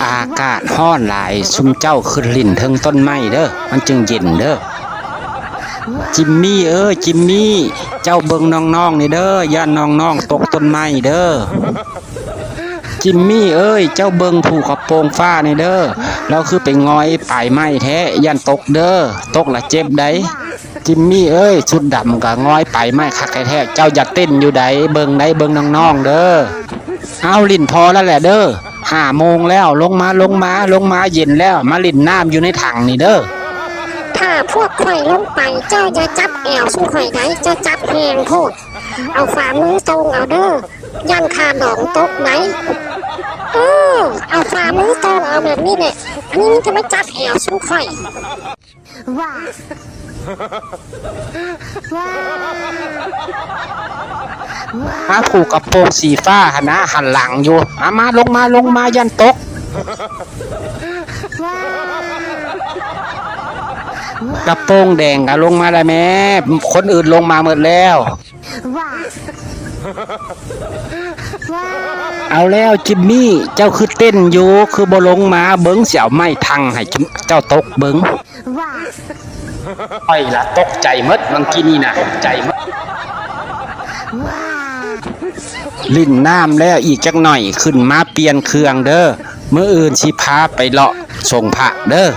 ອາກາດຮ້ອນຫຼາຍ ຊຸມເຈົ້າຂຶ້ນຫຼິ້ນເທິງຕົ້ນໄມ້ເດີ້ ມັນຈຶ່ງເຢັນເດີ້. ຈິມມີ້ເອີຍ ຈິມມີ້ ເຈົ້າເບິ່ງນ້ອງໆນີ້ເດີ້ ຢ້ານນ້ອງໆຕົກຕົ້ນໄມ້ເດີ້. ຈິມມີ້ເອີຍ ເຈົ້າເບິ່ງຜູ້ກະໂປງຟ້ານີ້ເດີ້ ລາວຄືໄປງອຍປາຍໄມ້ແທ້ ຢ້ານຕົກເດີ້ ຕົກລະເຈັບໃດ໋. ຈິມມີ້ເອີຍ ຊຸດດຳກະງອຍປາຍໄມ້ຄັກແທ້ໆ ເຈົ້າຢ່າເຕັ້ນຢູ່ໃດ໋ ເບິ່ງໃດ໋ ເບິ່ງນ້ອງໆເດີ້. ອ້າວ ຫຼິ້ນພໍແລ້ວແຫຼະເດີ້ ຫ້າໂມງແລ້ວ ລົງມາ ລົງມາ ລົງມາ ເຢັນແລ້ວ ມາຫຼິ້ນນ້ຳຢູ່ໃນຖັງນີ້ເດີ້. ຖ້າພວກຂ້ອຍລົງໄປ ເຈົ້າຢ່າຈັບແອວຊຸມຂ້ອຍໃດ໋ ເຈົ້າຈັບແຮງໂພດ ເອົາຝ່າມືຕົງເອົາເດີ້ ຢ້ານຂ້າດອງຕົກໃດ໋. ເອີ ເອົາຝ່າມືຕົງເອົາແບບນີ້ແຫຼະ ອັນນີ້ມີແຕ່ມາຈັບແອວຊຸມຂ້ອຍ. ອາ ຜູ້ກະໂປງສີຟ້າຫັ້ນນະ ຫັນຫຼັງຢູ່ ອາ ມາ ລົງມາ ລົງມາ ຢ້ານຕົກ. ກະໂປງແດງກະລົງມາແລ້ວແມ້ ຄົນອື່ນລົງມາໝົດແລ້ວ. ເອົາແລ້ວຈິມມີ້ ເຈົ້າຄືເຕັ້ນຢູ່ ຄືບໍ່ລົງມາ ເບິ່ງຊິເອົາໄມ້ທັ່ງໃຫ້ເຈົ້າຕົກເບິ່ງ. ຂ້ອຍລະຕົກໃຈໝົດ ຫວ່າງກີ້ນີ້ນະ ໃຈໝົດ. ຫຼິ້ນນ້ຳແລ້ວ ອີກຈັກໜ້ອຍຂຶ້ນມາປ່ຽນເຄື່ອງເດີ້ ມື້ອື່ນຊິພາໄປເລາະສົງພະເດີ້.